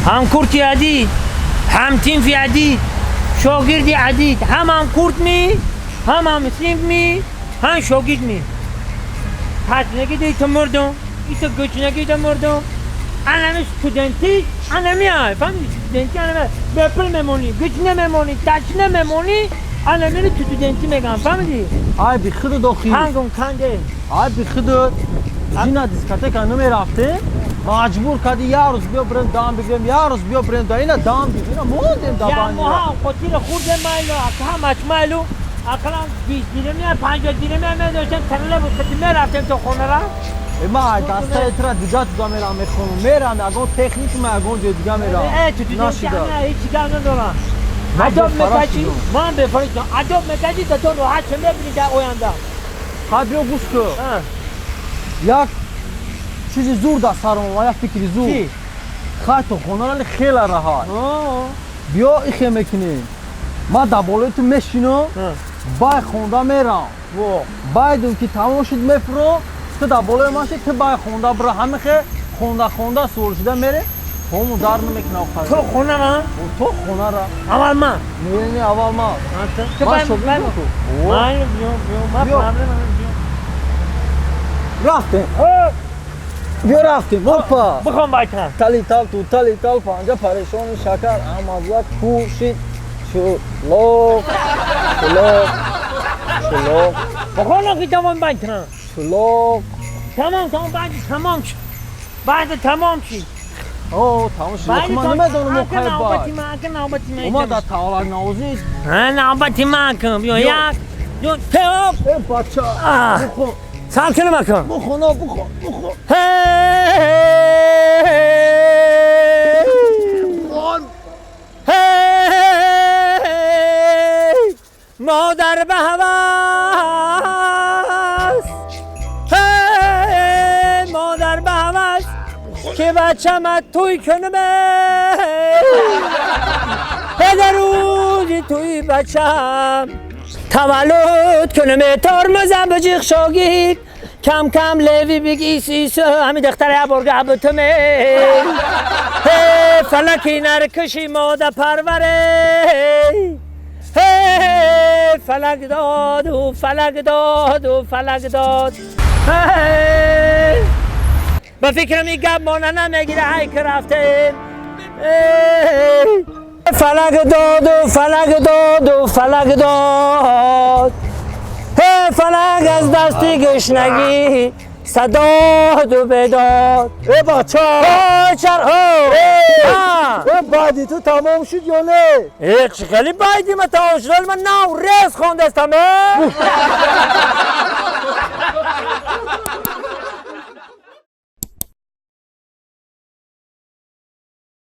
Ҳамкурти адид, ҳамтинфи адид, шогирди адид, ҳам ҳамкурт ми, ҳам ҳамсинф ми, ҳам шогирд ми. Ташнагӣ дии ту мурдум, ито гучнагӣ да мурдум. Анами студентӣ, анами ай, фаҳмидӣ? Студентӣ анами бепул мемонӣ, гучна мемонӣ, ташна мемонӣ, анамиро студентӣ мегӯям, фаҳмидӣ? Ай бихуду дохил. Ҳангом канде. Ай бихуду. Жина дискотека намерафтем. Маҷбур кардӣ, як рӯз биё бирем дам бигирем, як рӯз биё бирем да ина дам бигирем. Ина мондем да Я бани. Моҳа хотира хурдем майлу, ҳамаш майлу, ақаллан 20 дирами, 50 дирами медоштем, троллейбус қати мерафтем то хонара. Э, ма ай дастаи тура дига ҷуда мерам мехонам. Мерам ягон техникум, ягон ҷои дига мерам. Э, ту Нашида. ҳеҷ гап надорам. Ман Адоб бефарқ мекашӣ, шудам. ман бефарқ шудам. Адоб мекашӣ, да то роҳат ча мебинӣ дар оянда. Хай, биё, гӯш кун. Як чизи зур дар сарам омад, як фикри зур. Чӣ? Хай, то хонара хела раҳат. Биё, ихе мекунем. Ман дар болои ту мешинам, бай хонда мерам. Байдум ки тамом шуд, мефурам, ту дар болои ман ши, ту бай хонда бира, ҳамихе хонда хонда суол шуда мере, ҳому дар намекунам. То хонара? То хонара. Аввал ман. Не, не, аввал ман. Ту ман бай шогирд бай ту. Майли, биё, биё, ман Биё. Проблема биё. Рафтем, биё, рафтем, опа. Бихон байтан. Тали тал ту тали тал, панҷа парешони шакар, амазлак пӯшид, чулоқ, чулоқ, чулоқ. Бихон ки, тамом байтан. Чулоқ. Тамом, тамом, баъди тамом шуд. Баъди тамом шуд. О, тамом шуд. Баъди ман тамом- намедонам. Ака, Оқай навбати бай ман, ака, навбати ман. омад дар тавалак навозӣ. Ҳа, навбати ман кун. Биё. Биё. Як, ду, се, оп. Э, бача. А. Бухон. Сар кунам, ака. Бухон, о, бухон, бухон. Ҳей! Ҳей! Модар ба ҳавас, ҳей, модар ба ҳавас, ки бачама тӯй кунам, дар рӯзи тӯи бачам таваллуд кунам, тормозам биҷиқ, шогирд, кам кам леви биги сису, ҳами духтара як бор гап бутуме. Фалаки наркуши мода парваре, фалак доду, фалак доду, фалак дод. Ба фикрам, ин гап мона намегира, ҳай ки рафтем. Фалак доду, фалак доду, фалак дод. Фалак аз дасти гушнагӣ садоду бедод. Э, бача. Чар. Э, баъди ту тамом шуд ё не? Э, чӣ хеле байди ма тамом шуд? Ман нав рез хондастам, э.